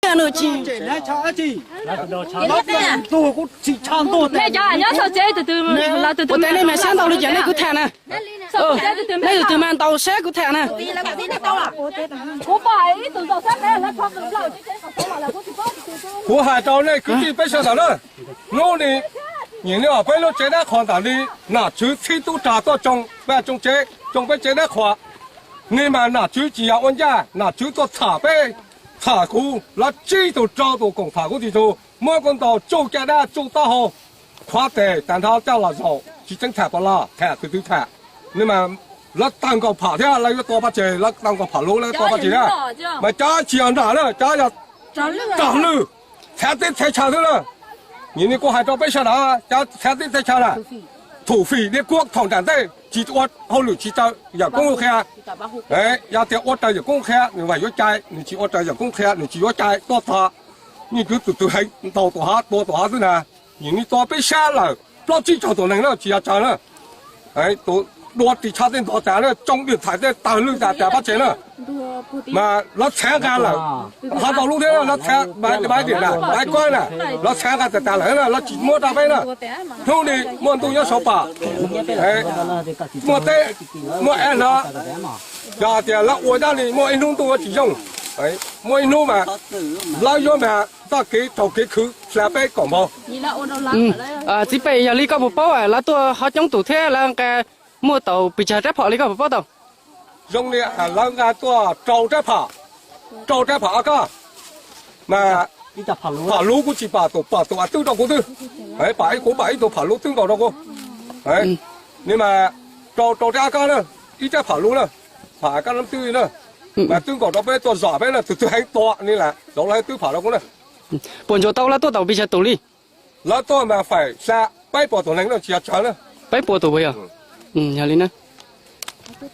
Nws tsis, nej cov nyob saum tsev tus twg, tus twg, nej mas siab ntau li ces nej kuj tham na. Nej tus twg mas ntau siab kuj tham na. Kuv hais rau nej kwv tij peb sawv daws na, hnub ni nim no peb lub tsev dab qhuas ntawm li nom tswv txhib tub rog tuaj tsoo peb tsev, tsoo peb tsev dab qhuas, ni mas nom tswv tsis yog ua ncaj, nom tswv tuaj txham peb, txham kuv, lawv tsib tug rau tus koom tham kuv tsis tug, muab kuv ntaus tsuj caj dab tsuj taub hau, qhuav tes tas nrho coj los zaum tsis tseeb tham puas los tham tus twg tham, ni mas lawv tawg nkaus phom thiab lawv yuav tua pov tseg, lawv tawg nkaus phom luv lawv tua pov tseg na, mas cov tsis yog nram na, cov yog rog lwj, txhav teb txhav chaw xwb na. Nim no kuv hais rau peb sawv daws, cov txhav teb txhav chaw na, thum fim diab kuab thaum nram ntej tsis ua hauj lwm tsis raws yawm koob qhia, yog tias ua raws yawm koob qhia nws vam yuav cai, nws tsis ua raws yawm koob qhia nws tsis yuav cai tuaj txog. Yeej kwv tus twg heev ntaus tus hov tua tus hov xwb na. Nim no tua peb sab lawm plaub tsib caug tus neeg na tsis yog tsawg na. Tus dua ris tsho tej ntov tas na, tsoo diam txhais tej tawg lwj tas tas pov tseg na. Mas lawv txhav nqa lawm, hov ntau lub thiab lawv txhav, maiv dim na, maiv kuab na, lawv txhav nqa tas tas lawm na, lawv tsis muab rau peb na. Hnub ni muaj ntuj nyob saum pom, muaj teb, muaj av hnav, yog tias lawv ua dab li muaj ib hnub ntuj tsis zoo, muaj ib hnub mas lawv yuav mas txoj kev raug kev khwv hla peb kom npau. Txiv Pem, yog li koj puas paub lawv tuaj ho coob tus thiab lawv nqa muaj tau pes tsawg rab phom li koj puas paub tau? Zoo li lawv nqa tuaj rau rab phom, rau rab phom ob kob, mas phom luv kuv tsis pom tus, pom tus av twb rau kuv xwb, pom ib kuv pom ib tug phom luv twb nkaus rau kuv. Ni mas rau rau rab ob kob na, ib rab phom luv na, phom kob lab twb na, mas twb nkaus rau peb tuaj zom peb na, tus twg heev tua ni las zaum lawv twb phom rau kuv na. Puas ntsuas tau lawv tuaj tau pes tsawg tus li? Lawv tuaj mas faim hla peb puas tus neeg na tsis yog tsawg na. Peb puas tus puas yog? Yog li na.